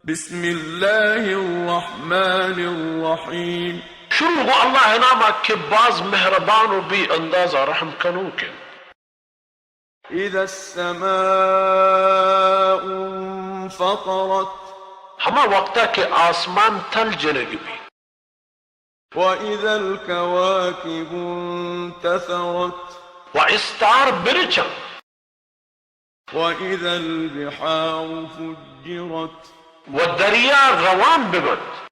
بسم الله الرحمن الرحيم. شروع گوں اللہ ءِ نام ءَ کہ باز مہربان و بے اندازہ رحم کنوک انت. إذا السماء انفطرت. ہما وقت ءَ کہ آسمان تل جنگ بیت. وإذا الكواكب انتثرت. و استار برچ انت. وإذا البحار فجرت. و دریا روان ببنت.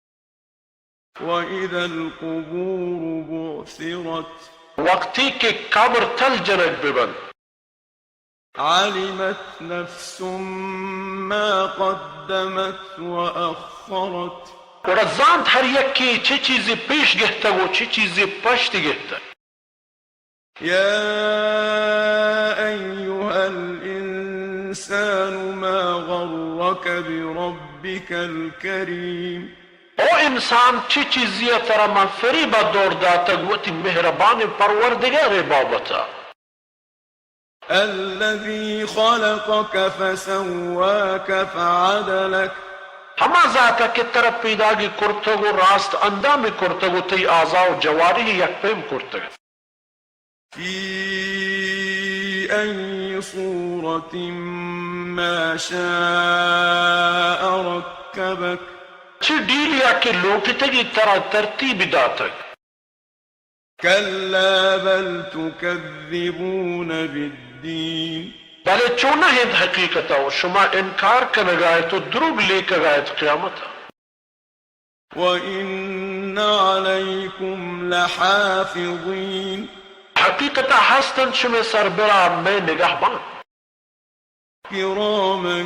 وإذا القبور بعثرت. وقتی کہ قبر تل جنگ ببنت. علمت نفس ما قدمت وأخرت. گڑا زانت ہر یکے چہ چیزے پیش گہتگ و چہ چیزے پشت گہتگ. يا أيها الإنسان ما غرك بربك الكريم. او انسان، چی چیزی ءَ ترا من فریب ءَ دور داتگ وتی مہربانیں پروردگار ءِ بابت ءَ؟ الذي خلقك فسواك فعدلك. ہما ذات ءَ کہ ترا پیداگی کرتگ و راست اندامی کرتگ و تئی اعضا و جوارح یک پیم کرتگ. في أي صورة ما شاء ركبك. چی ڈیلی ءَ کہ لوٹتگی ترا ترتیب داتگ. كلا بل تكذبون بالدين. بلے چو نہ انت، حقیقت ءَ شما انکار کنگ ءَ ات و دروگ لیکگ ءَ ات قیامت ءَ. وإن عليكم لحافظين. حقیقت ءَ ہست انت شمئے سربرا مئے نگہبان. كراما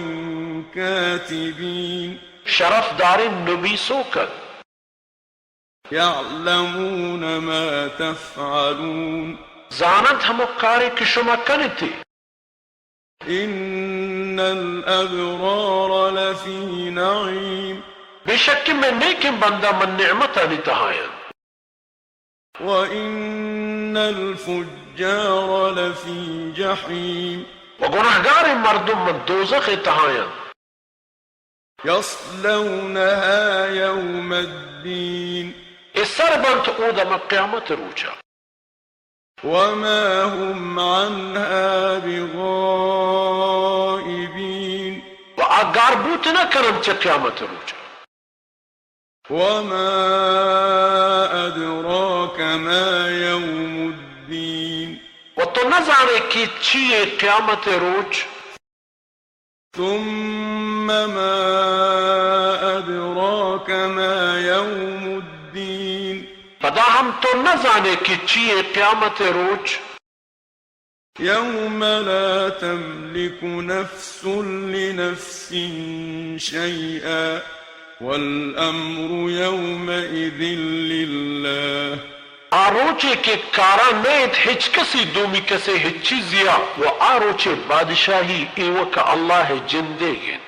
كاتبين. شرف داریں نبیسوک انت. يعلمون ما تفعلون. زاننت ہمک کارے کہ شما کنت ئے. إن الأبرار لفي نعيم. بے شک کہ مئے نیکیں بندہ من نعمتانی تہا انت. وإن الفجار لفي جحيم. و گناہگاریں مردم من دوزخ ءِ تہا انت. يصلونها يوم الدين. اے سر بنت اود ءَ ماں قیامت ءِ روچ ءَ. وما هم عنها بغائبين. و آ گار بوت نہ کننت چہ قیامت ءِ روچ ءَ. وما أدراك ما يوم الدين. و تو نہ زان ئے کہ چی یے قیامت ءِ روچ. ثم ما أدراك ما يوم الدين. پدا ہم تو نہ زان ئے کہ چی یے قیامت ءِ روچ. يوم لا تملك نفس لنفس شيئا والأمر يومئذ لله. آ روچے کہ کاراں نہ انت ہچ کسی دومی کسے ہچ چیزی ءَ، و آ روچے بادشاہی ایوک ءَ اللہ ءِ جندیگ انت.